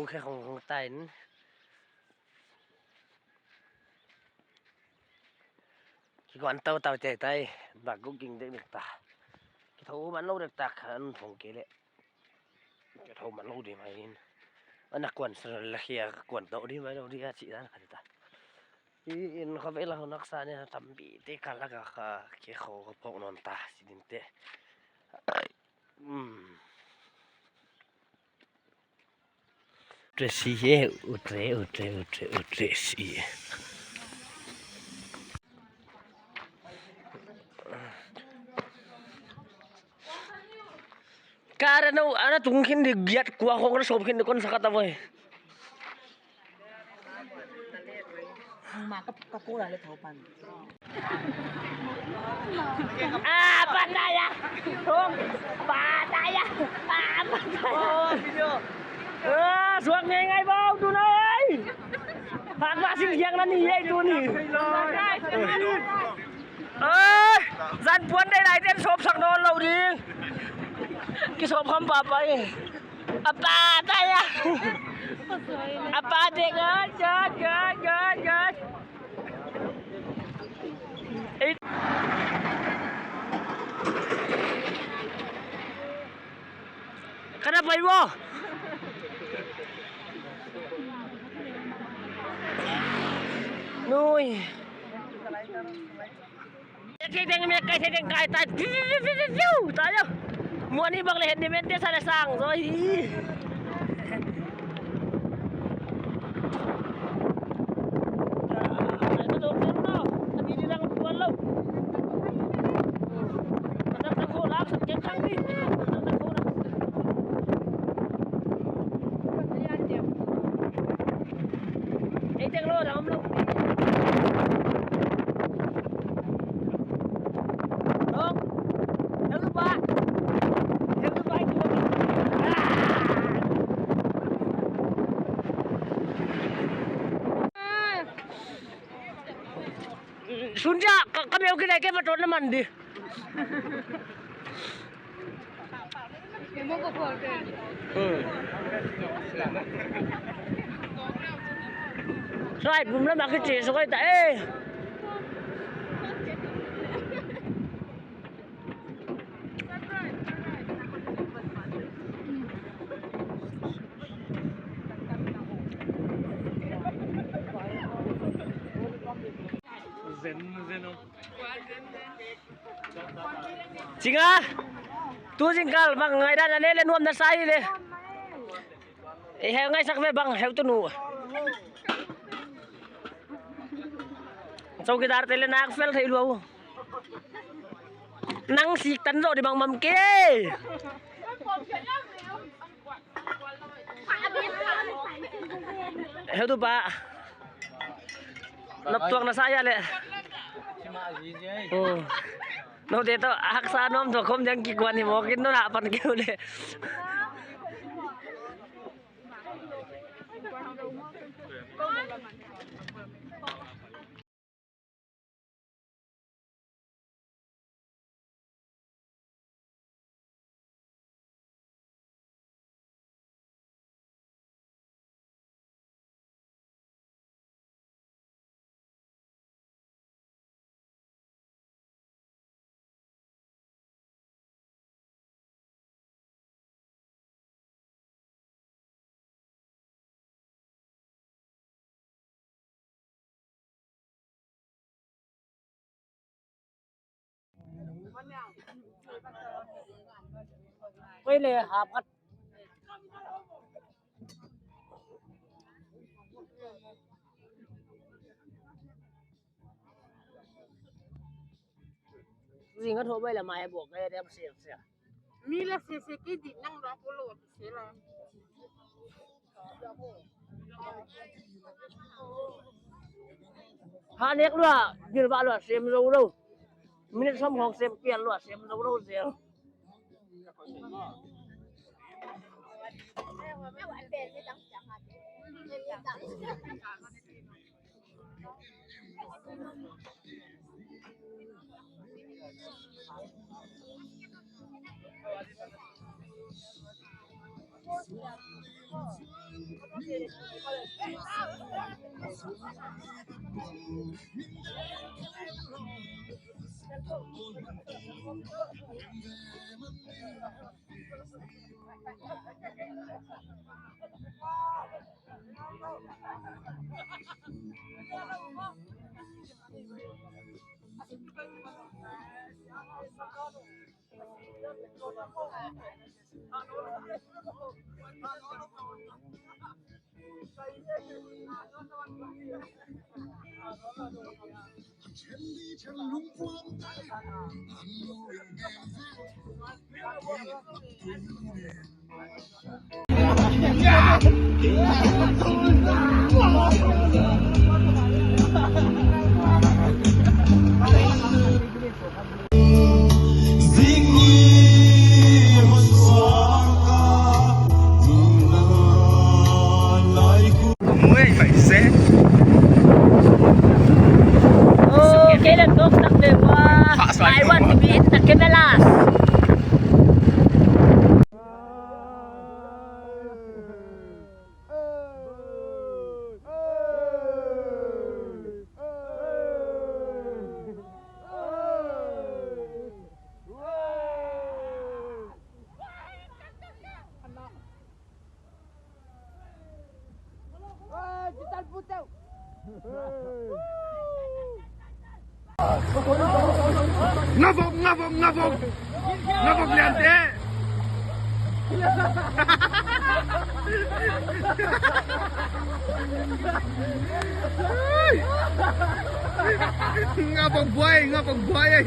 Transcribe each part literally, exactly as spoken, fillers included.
Khe khong khong ta in. Kikuan tau tau te tai. Bak guk ging dek dek ta. Kithou man lou dek ta khan thong ke le. Kithou man lou di mai in. Ana kuan sa la khia kuan tau di mai lou di a chi dan kha ta. I in kho vela ho nak sa ne tampi te ka la ka kha ke kho ka phok non ta si din te. Hmm. Tracy he, u Tra-, u Tra-, u Tra-, u Tracy. Kara no, ana tung khin di giat kua khong na sop khin di kon sa kata boy. Ma ka, ka ko la le thau pan. Ah, pataya! Hong! Pataya! Ah, pataya! Oh, video. Ah, suak ngai ngai bau tu nai. Hak la sin yang na ni ye tu ni. Ah, zan puan dai lai ten sop sak non lou di. Ki sop kham pa pa e. Apa taya. Apa dek, good, good, good, good, good. Eh. Kana pai bo. Nui. Setting me kai setting kai ta. Tayo. Muani bang le handyman te sa le sang zo hi. Sunja, ka, ka meu kidai ke maton na mandi. Hmm. Sai, bum la ma ki che so kai ta, eh. Zen, zen, oh. Chinga, tu zingkal bang ngai dan ne le nuam na sai le. Eh, heu ngaisak ve bang, heu tu nu. Chowkidar te le nak fel thei lou. Nang sik tan zo di bang mam ke. Heu tu pa. Nop tuak na sa ya le. Oh. No te to haksa nom to khom jang kikuan hi mo kin no na pan keu le. Koi le hap khat. Zing a thou bai la mai bok ngai dem sia sia. Mi la sia sia ki di nang ra ko lo sia la. Ha nek lua, bil ba lua, sem zo lo. Minute som hong sem pian lua, sem zo lo zel. Oh, okay, let's go, stop there. Wow. I want to be in the cameras. Ngavok, ngavok, ngavok. Ngavok lian te. Ngavok buai, ngavok buai.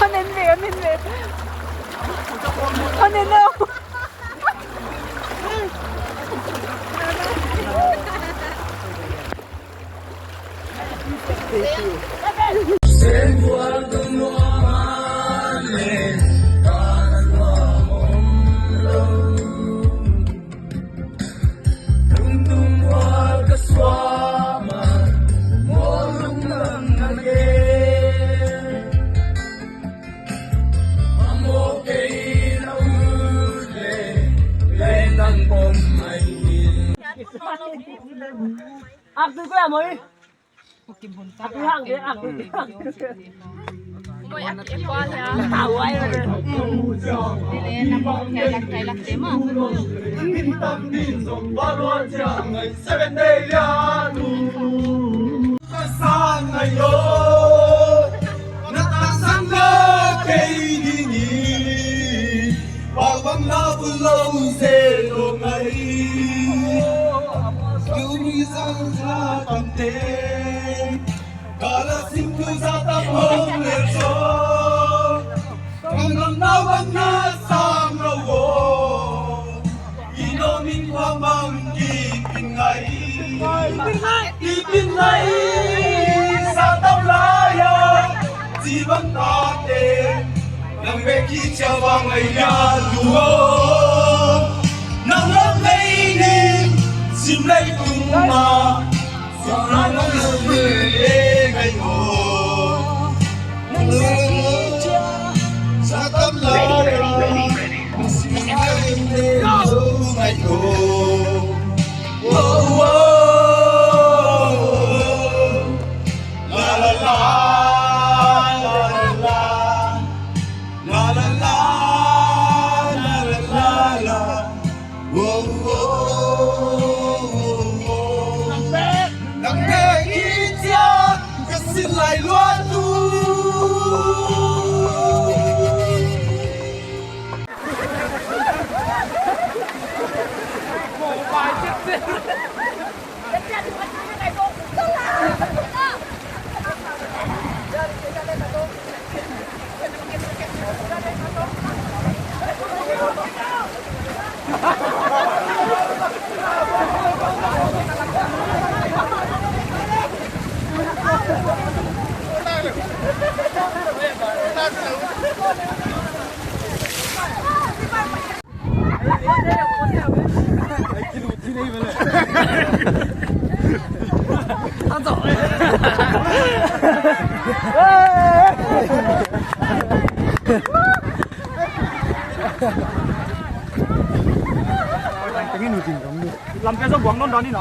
Anin le, anin le. Anin le. Ak tu ko ya moi. Ak tu hang de, ak tu hang. Seven day ya tu. Ka sang ngai lo, na ta sang lo kei ding i, bawang na bu lo ze lo ngai. Keu mi sang sa tam te, ka la sim tu sa tam hong le so. Kong nam na wan na sam lo wo. Ino min kwa mang ki pin ngai. Ki pin ngai. Sa tau la ya. Ci bang ta te. Nang be ki cha wa ngai ya lu wo. Nang lo ngai ni. Sim lai tung ma. Sa nang lo ngai ngai wo. Nang bek i chia ka sin lai lua tu. Lam kia zo buang non dan ni na.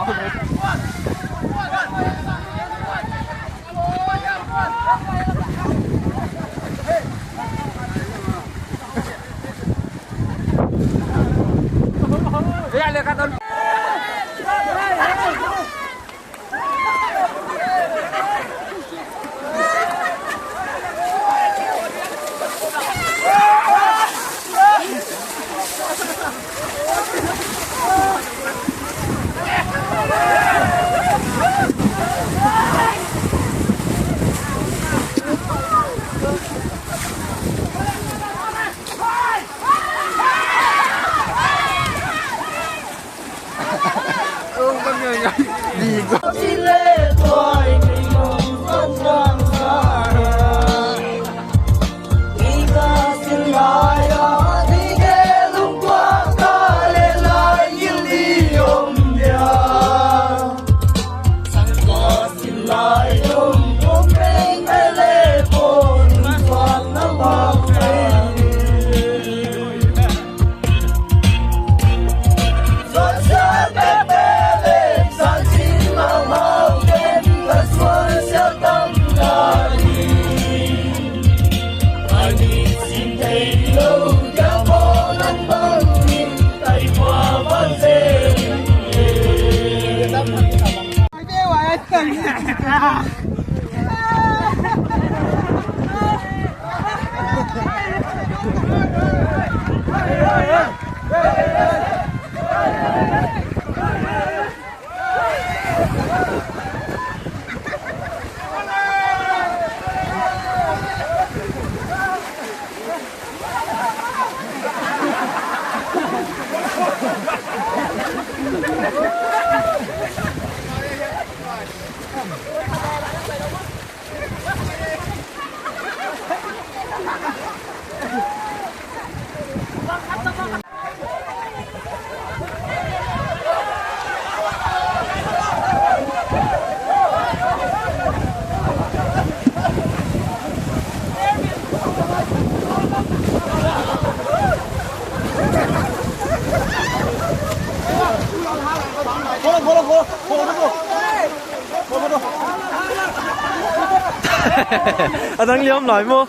A dang liam lai maw.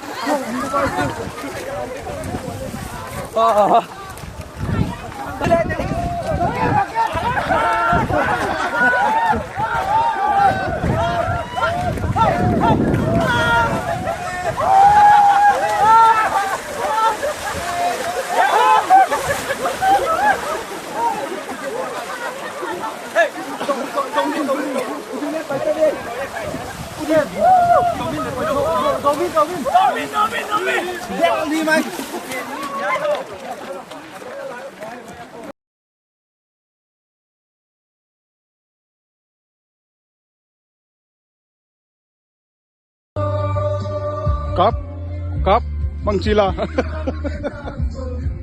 Ah. Kap, kap, bangchi la.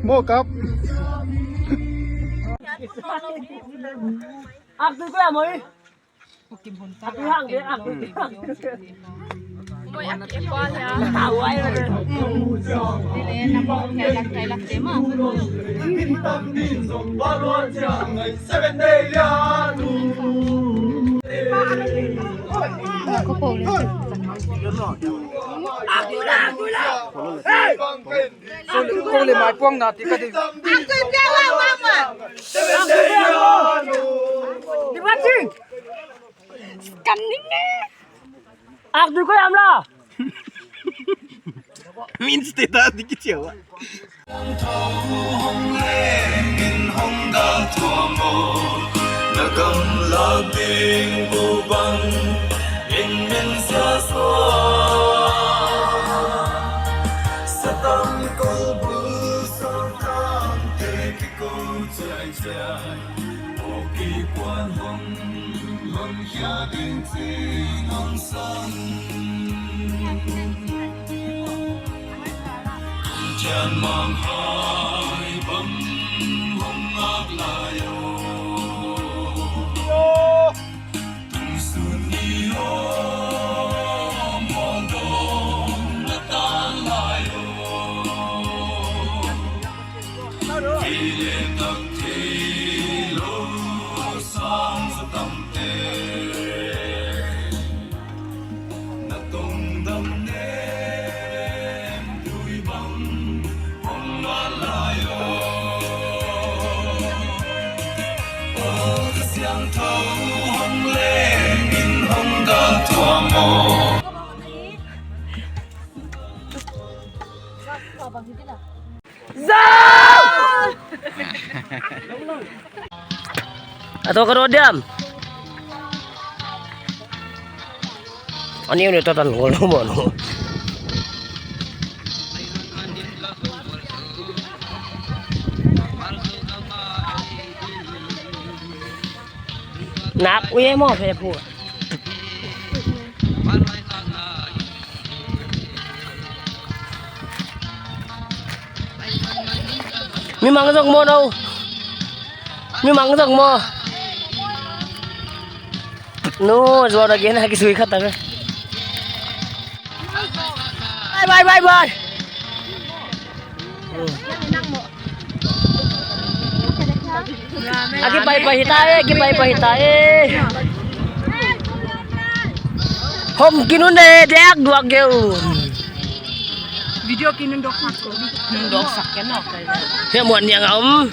Maw kap. Ak tu ko ya moi. Ak tu hang de, ak tu hang. Moi ak e pa ya. Awai. Lele na mo kya lak tai lak te ma. Kong le mai puang na ti ka di. Kan ning ne. Ak du ko yam la. Min ste ta di ki chiawa. Hong leng in hong dal tuam o, na gamla ding bu bang in min sia sua. Satang kol bu sor tang te ki ko chai chai. O ki puan hong, hong hia ding ching hong sang. Jan mang hai bang hong ngak lai o. Tung sun ni o. Atau karo diam. Ani udah total ngol mo no. Nak uye mo fe pu. Mi mang zong mo no. Mi mang zong mo. No, zuan again, haki sui khat tak. Bye, bye, bye, bye. Aki pai pai hita e, aki pai pai hita e. Hom kinun de, dek duak geu. Video kinun dok sak ko. Nun dok sak ke no. He muan niang om.